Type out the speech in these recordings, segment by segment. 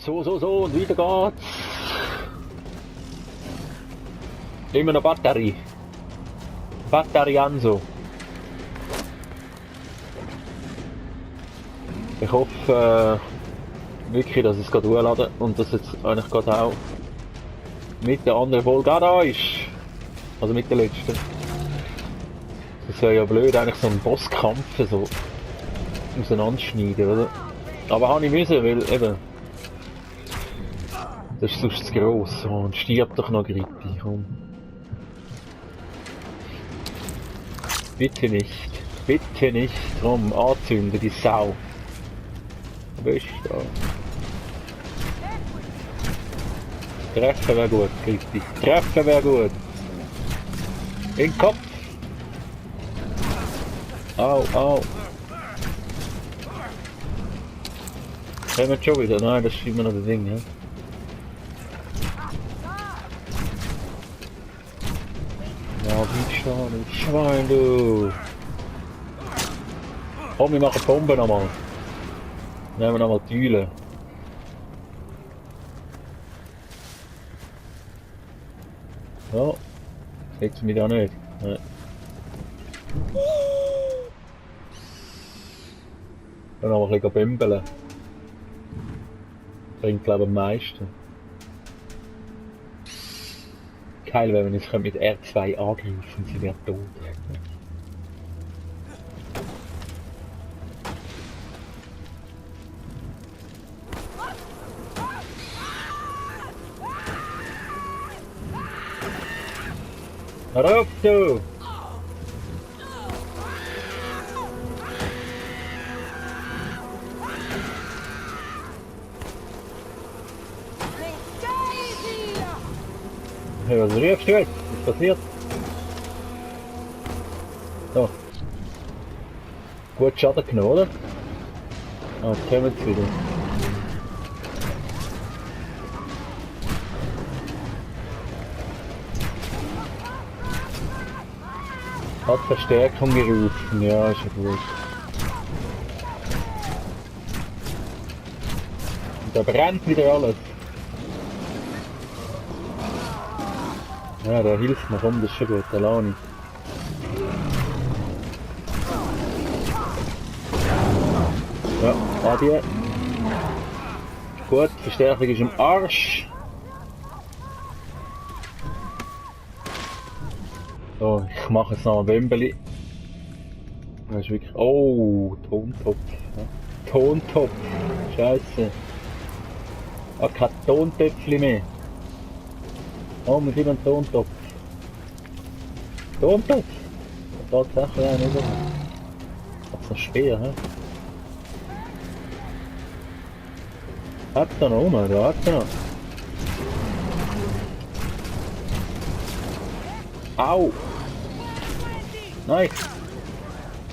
So, und weiter geht's. Immer noch Batterie. Batterianso. Ich hoffe wirklich, dass es gerade hochladen und dass jetzt eigentlich gerade auch mit der anderen Folge auch da ist. Also mit der letzten. Das wäre ja blöd, eigentlich so einen Bosskampf so auseinanderschneiden, oder? Aber habe ich müssen, weil eben... Das ist sonst zu gross. Oh, und stirbt doch noch Gritti, komm. Bitte nicht. Bitte nicht. Komm, anzünden, die Sau. Wo bist du da? Treffen wäre gut, Gritti. Treffen wäre gut. In den Kopf. Au, au. Haben wir schon wieder? Nein, das ist immer noch das Ding, ja. Ja, wie schon, du Schwein, du! Komm, wir machen Bomben nochmal. Nehmen wir nochmal die Eule. Ja, jetzt mich da nicht. Ja. Dann noch ein bisschen bömbeln. Bringt glaube ich am meisten. Geil wäre, wenn ich mit R2 angreifen, sie wäre tot. Rauf du! Hey, was rufst du jetzt? Was passiert? So. Gut Schaden genommen, oder? Ah, jetzt kommen sie wieder. Hat Verstärkung gerufen, ja, ist ja gut. Und da brennt wieder alles. Ja, da hilft mir, komm, das ist schon gut, der Lani. Ja, Adi. Gut, Verstärkung ist im Arsch. So, ich mache jetzt noch ein Bömbeli. Das ist wirklich... Oh, Tontopf. Ja. Tontopf. Scheiße. Ah, kein Tontöpfchen mehr. Oh, wir sind ein Tontopf. Tontopf? Tatsächlich auch nicht. Hat's noch Speer, hä? Hat's da noch rum, da hat's da noch. Au! Nein!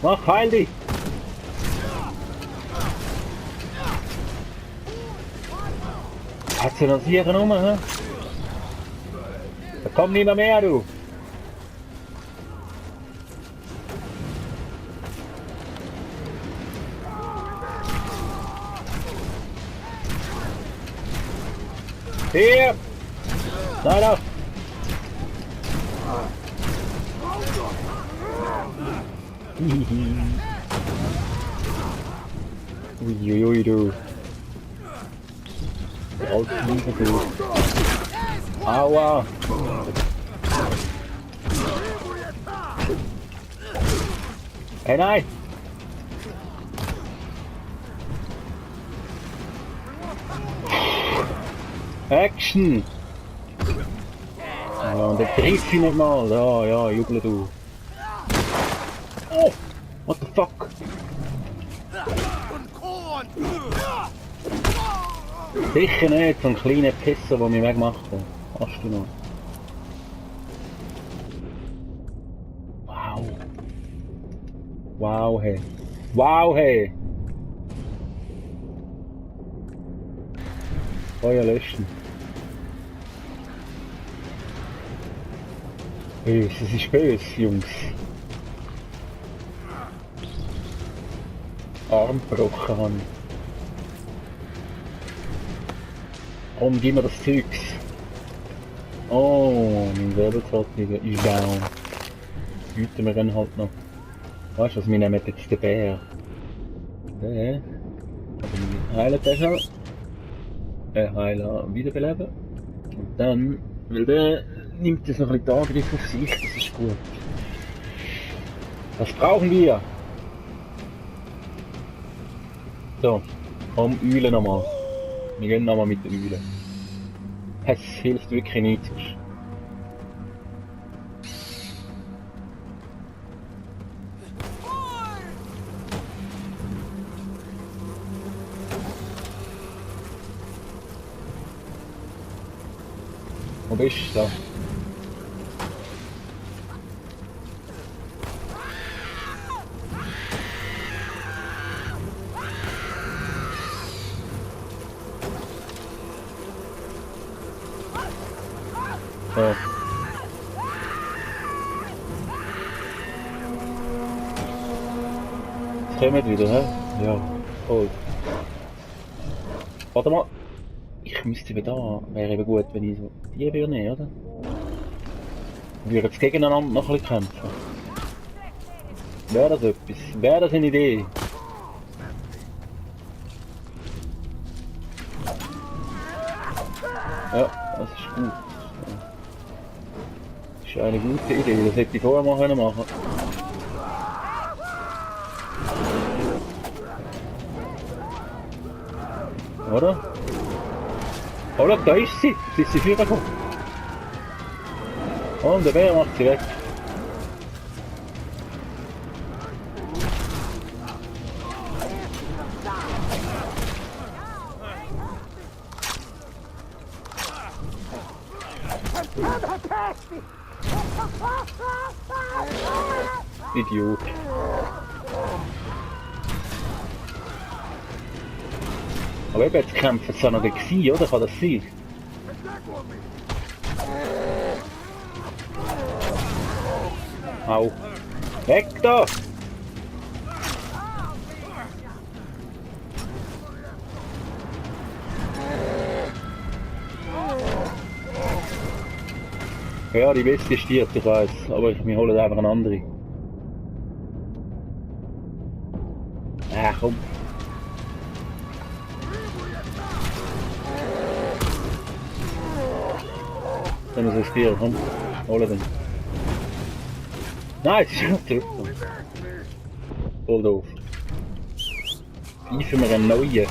Mach, heil dich! Hat's da noch sicher rum, hä? Da kommt niemand mehr, du! Hier! Nein, auf! Uiuiui, du! Rausfliegen, du! Aua! Hey, nein! Action! Ja, und der trifft ihn nicht mal. Ja, ja, jubel du. Oh! What the fuck? Sicher nicht, so ein kleiner Pisser, der mich wegmacht. Hast du noch? Wow! Wow, hey! Wow, hey! Feuer löschen. Böse, es ist böse, Jungs. Arm gebrochen haben. Komm, gib mir das Zeugs. Oh, mein Wirbelzottiger ist down. Hüten wir ihn halt noch. Weißt du was, wir nehmen jetzt den Bär. Den. Also wir heilen den schon. Heilen wiederbeleben. Und dann, weil der nimmt jetzt noch ein bisschen den Angriff auf sich, das ist gut. Was brauchen wir? So, komm, Eulen nochmal. Wir gehen nochmal mit den Eulen. Es hilft wirklich nichts. Wo bist du da? So. Jetzt kommen wir wieder, hä? Ja, voll. Warte mal. Ich müsste wieder da. Wäre eben gut, wenn ich so die würde nehmen, oder? Wir würden jetzt gegeneinander noch ein bisschen kämpfen. Wäre das etwas? Wäre das eine Idee? Ja, das ist gut. Das ist eine gute Idee, das hätte ich vorher mal machen können. Oder? Oh, schau, da ist sie! Sie ist sie vorgekommen. Oh, und der Bär macht sie weg. Idiot. Aber eben, jetzt kämpfen sie noch gegen, oder? Kann das sein? Au. Weg da! Ja, die Bestie stirbt, ich weiß, aber wir holen einfach eine andere. Komm. Dann ist es Stier, komm. Holen den. Nein, es ist schon zurückgekommen. Voll doof. Pfeifen wir einen neuen.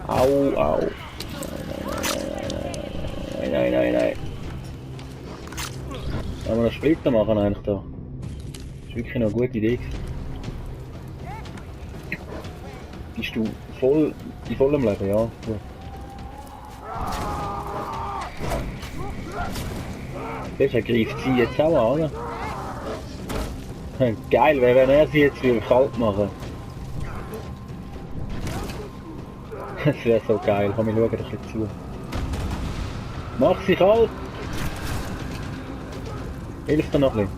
Au, au. Nein, nein, nein, nein. Wollen wir einen Splitter machen eigentlich da? Das ist wirklich noch eine gute Idee. Bist du voll in vollem Leben? Ja, gut. Deshalb greift sie jetzt auch an, oder? Geil wäre, wenn er sie jetzt wieder kalt machen. Das wäre so geil, komm, wir schauen ein bisschen zu. Mach sie kalt! Hilft dir noch ein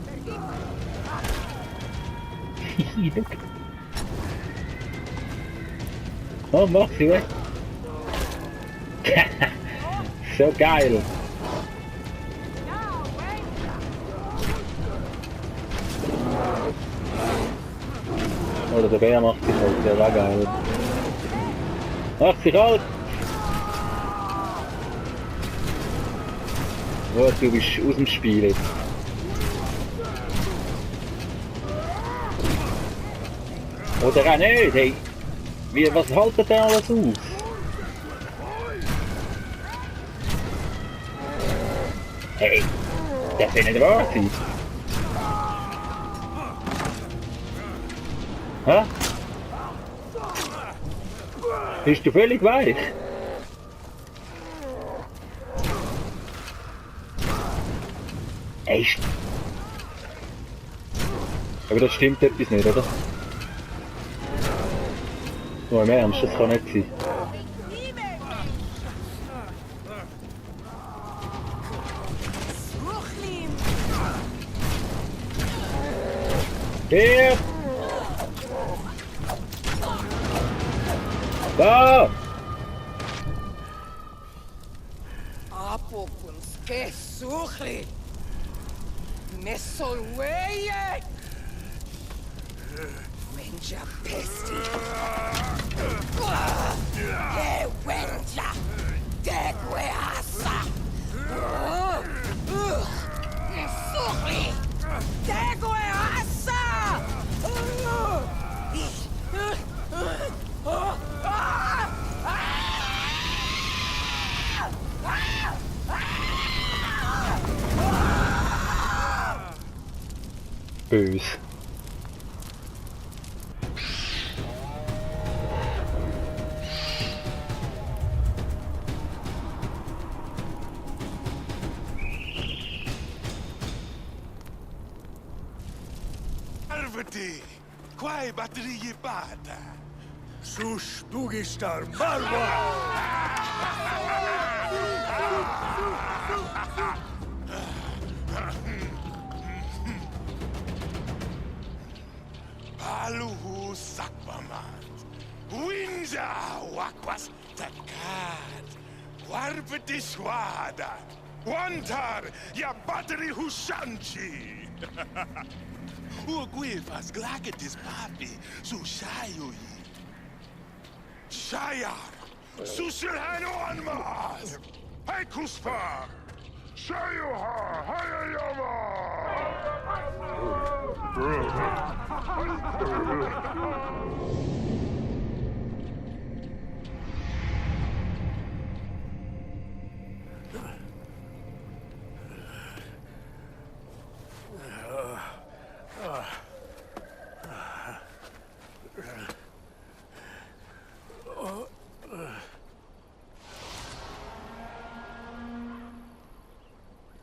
bisschen. Oh, mach sie weg! So geil! Oder der Bär macht sich halt, der war geil. Mach sich halt! Oh, du bist aus dem Spiel jetzt. Oder auch nicht, hey! Was haltet der alles aus? Hey! Das kann nicht wahr sein! Hä? Bist du völlig weich? Echt? Aber das stimmt etwas nicht, oder? So im Ernst, das kann nicht sein. Hier! Da! Fokunske suhli! Messolweye! Wenja pesti! He wenja! Degwe asa! Suhli! Degwe asa! Bös. Arvati, quai batterie bata. Sus dugistar marwa! Paluhu sakpamat. Winja wakwas takat. Warpati swada. Wantar ya battery hushanchi. Uguifas glagatis papi sushayoyi. Shayar. Susilhano anmas. Hey kuspa. Shayuha hayayama.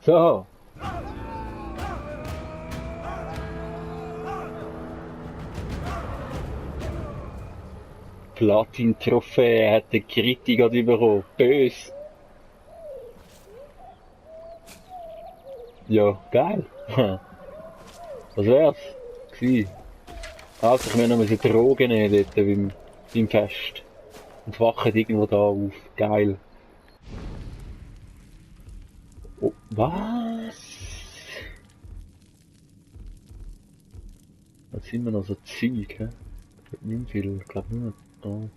So. Platin-Trophäe hat der Kritiker bekommen. Bös. Ja, geil. Was wär's? Gewesen. Also, ich muss noch eine Droge nehmen dort beim Fest. Und wachen irgendwo da auf. Geil. Oh, was? Jetzt sind wir noch so Zeug, hä? Nicht viel, ich glaube nicht. Oh.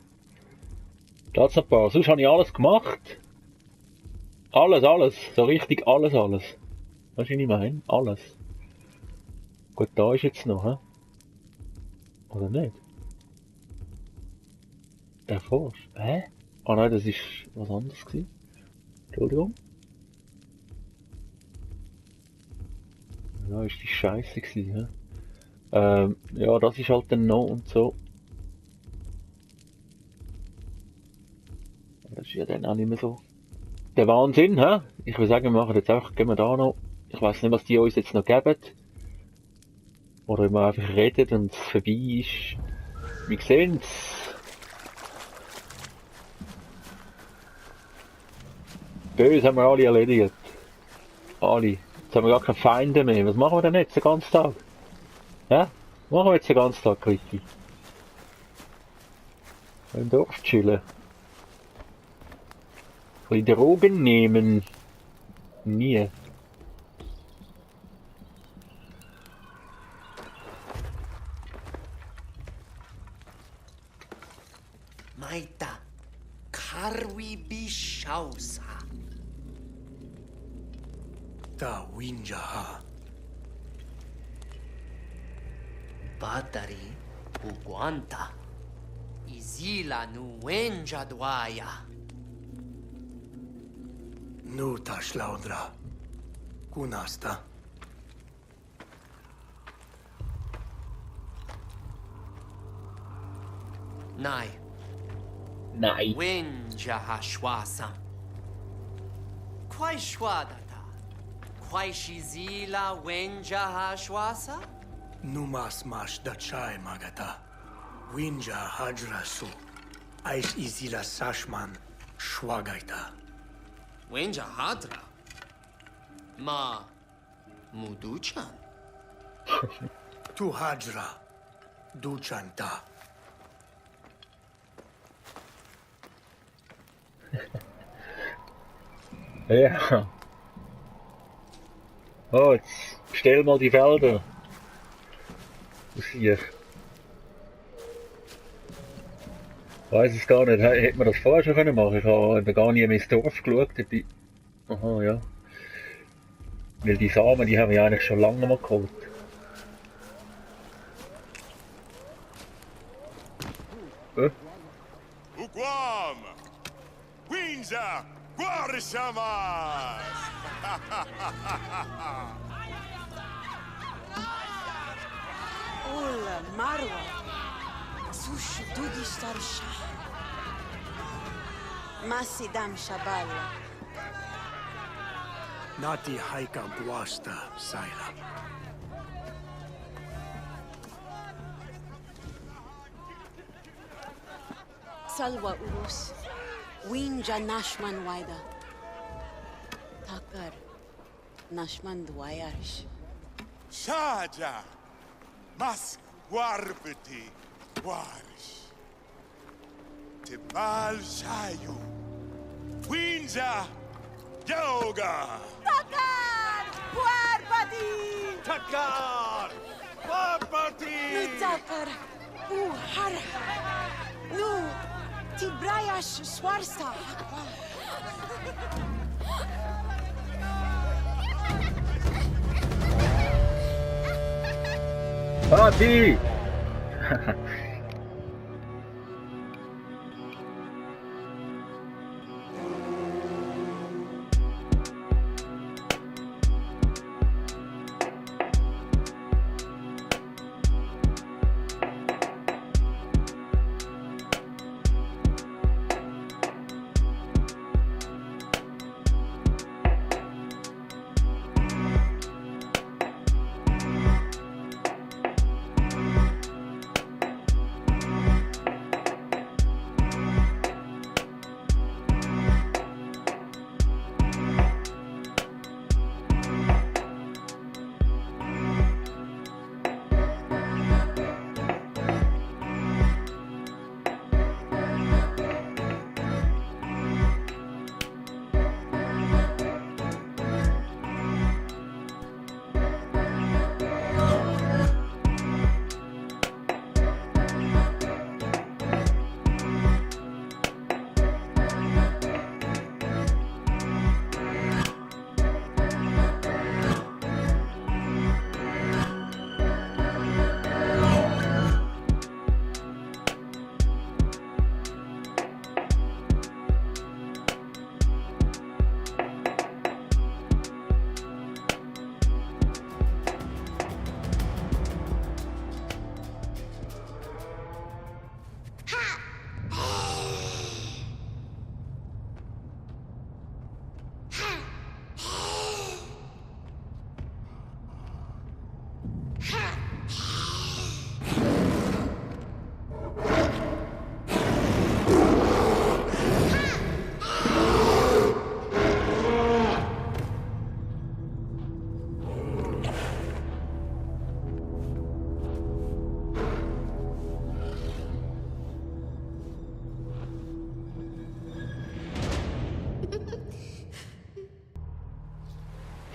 Da hat's noch ein paar. Sonst habe ich alles gemacht. Alles. So richtig alles. Weißt du, was ich meine? Alles. Gut, da ist jetzt noch, hä? Oder nicht? Der Forsch. Hä? Ah nein, das ist was anderes gewesen. Entschuldigung. Ja, ist die Scheiße gewesen, hä? Ja, das ist halt dann noch und so. Das ist ja dann auch nicht mehr so der Wahnsinn, hä? Ich würde sagen, wir machen jetzt einfach, gehen wir da noch. Ich weiß nicht, was die uns jetzt noch geben. Oder ob wir einfach reden und es vorbei ist. Wir sehen's. Böse haben wir alle erledigt. Alle. Jetzt haben wir gar keine Feinde mehr. Was machen wir denn jetzt den ganzen Tag? Ja? Machen wir jetzt den ganzen Tag, Christi? Im Dorf chillen. Ein bisschen Drogen nehmen. Nie. Maita, Karwi Bishausa. Da winjaha. Batari Uguanta. Izila Nuenja Dwaya. Nu tashlaudra. Kunasta. Nai. Nein. Wenja Hashwasa. Quai Shwadata. Quai Shizila Wenja Hashwasa? Numas mash da chai magata. Winja hajrasu. Aish izila sashman. Shwagaita. Wenja Hadra. Ma Muduchan. Tu hajra. Duchanta. Ja. Oh, jetzt stell mal die Felder. Das hier. Weiß es gar nicht. Hätte man das vorher schon können machen? Ich habe gar nie mehr ins Dorf geschaut. Aha, ja. Weil die Samen, die haben wir eigentlich schon lange mal geholt. Uguam! Windsor! Guarishamas! Ola, Marwa. Sush Dudi Star Shah. Masidam Shabala. Nati Haika Buasta, Saila. Salwa Urus. Winja Nashman Waida. Takar. Nashman Dwayarish. Shaja! Mas Warbiti Warish. Tibal Shayu. Windsor! Yoga! Takar! Warbati! Takar! Wapati! Takar! Uhar! Nu! Tibrayash Swarsta! Party!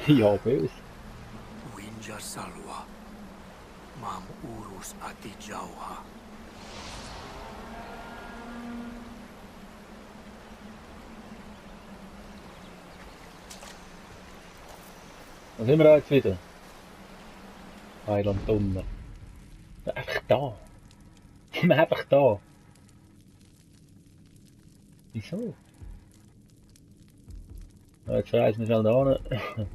Ja, böse. Winja Salwa. Mam Urus Ati Jauha. Wo sind wir da jetzt wieder? Heiland Donner. Einfach da. Sind wir einfach da. Wieso? Ja, jetzt reisen wir schnell da hin.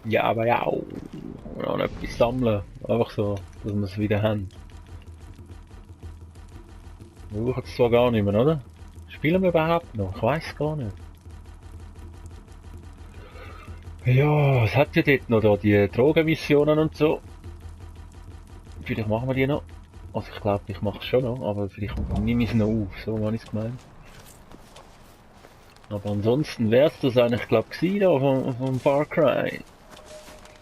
Ja, aber ja, noch etwas sammeln. Einfach so, dass wir es wieder haben. Wir brauchen es zwar gar nicht mehr, oder? Spielen wir überhaupt noch? Ich weiß gar nicht. Ja, es hat ja dort noch da die Drogenmissionen und so. Vielleicht machen wir die noch. Also ich glaube, ich mache es schon noch, aber vielleicht nehme ich es noch auf, so habe ich es gemeint. Aber ansonsten wäre es das eigentlich, glaube ich, gewesen da vom Far Cry.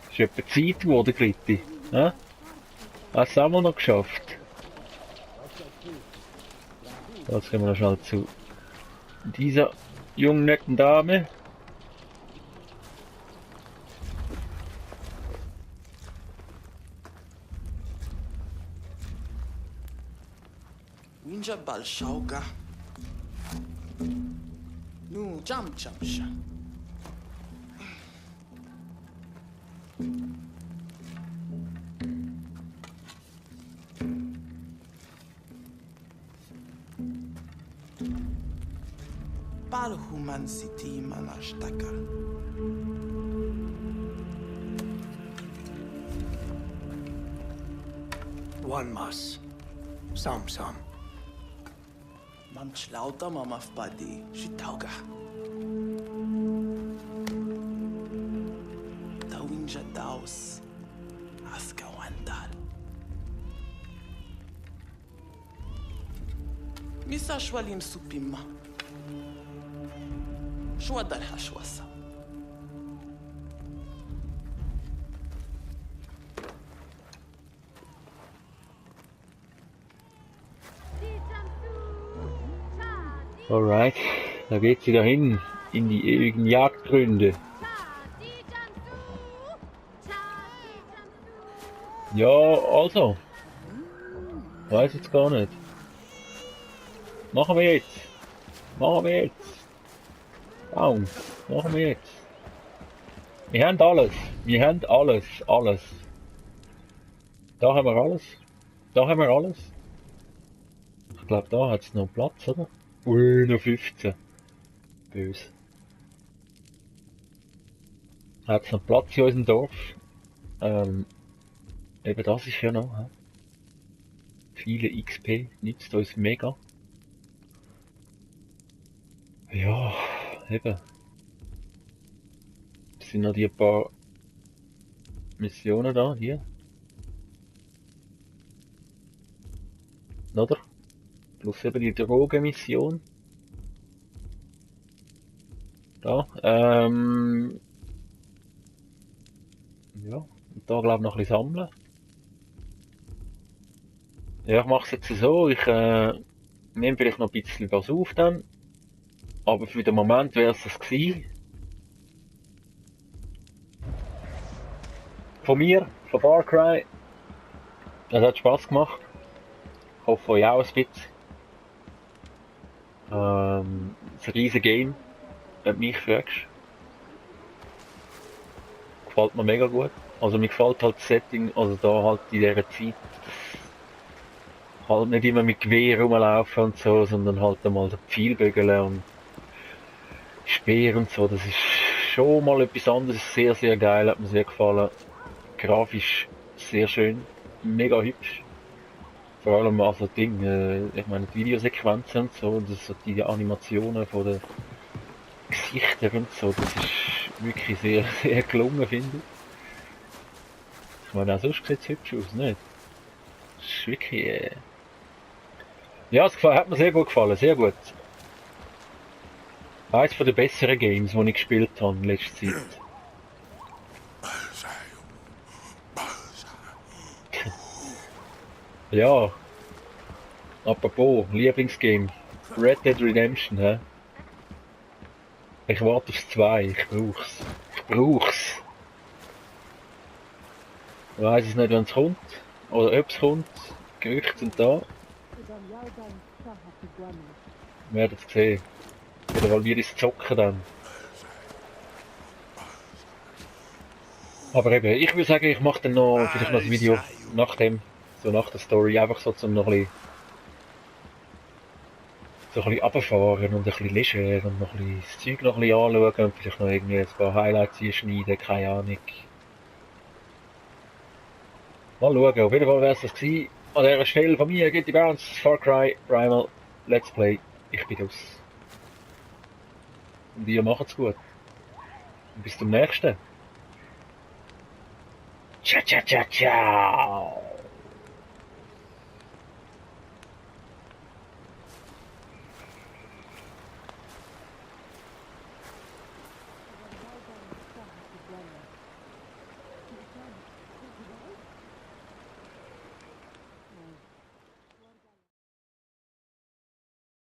Ist etwa Zeit geworden, Gritti. Ja? Hast du es auch mal noch geschafft? Jetzt gehen wir noch schnell zu dieser jungen netten Dame. Winja Balshauga. Nu Jamsha. Balhuman City Manashtaka. One mas. Sam. Mam Chlauta Mamafbadi Shitauga. Tawinja Daus Aska Wandal. Misa Shwalim Supima. Shwadar Hashwasa. Alright, da geht sie dahin, in die ewigen Jagdgründe. Ja, also. Weiß jetzt gar nicht. Machen wir jetzt. Baum. Machen wir jetzt. Wir haben alles. Alles. Da haben wir alles. Ich glaube, da hat es noch Platz, oder? Ui, noch 15. Böse. Hat es noch Platz in unserem Dorf? Eben das ist ja noch. Viele XP nützt uns mega. Ja, eben. Es sind noch die paar Missionen da, hier. Oder? Plus eben die Drogenmission. Da, ja. Und da glaube ich noch ein bisschen sammeln. Ja, ich mache es jetzt so, ich nehme vielleicht noch ein bisschen was auf dann. Aber für den Moment wäre es das gewesen. Von mir, von Far Cry. Es hat Spaß gemacht. Ich hoffe euch auch ein bisschen. Ein riesiges Game, wenn du mich fragst. Gefällt mir mega gut. Also mir gefällt halt das Setting, also da halt in dieser Zeit, halt nicht immer mit Gewehr rumlaufen und so, sondern halt einmal so Pfeilbögeln und Speer und so. Das ist schon mal etwas anderes, sehr, sehr geil, hat mir sehr gefallen. Grafisch sehr schön, mega hübsch. Vor allem also Ding, ich meine die Videosequenzen und so, das so die Animationen von den Gesichtern und so, das ist wirklich sehr, sehr gelungen, finde ich. Ich meine auch sonst sieht es hübsch aus, nicht? Das ist wirklich, ja, es hat mir sehr gut gefallen, sehr gut. Eines von den besseren Games, die ich gespielt habe in letzter Zeit. Ja. Apropos, Lieblingsgame. Red Dead Redemption, hä? Ich warte aufs 2, ich brauch's. Ich weiss es nicht, wenn es kommt. Oder ob es kommt. Gerüchte sind da. Wir werden es sehen. Oder weil wir es zocken dann. Aber eben, ich würde sagen, ich mache dann noch vielleicht noch ein Video nach dem, so nach der Story, einfach so zum noch ein bisschen runterfahren und ein bisschen lesen und noch ein bisschen das Zeug noch ein bisschen anschauen und vielleicht noch irgendwie ein paar Highlights hier schneiden, keine Ahnung. Mal schauen, auf jeden Fall wäre es das gewesen. An dieser Stelle von mir, Guilty Bounce, Far Cry, Primal, Let's Play, ich bin aus. Und ihr macht's gut. Und bis zum nächsten. Ciao.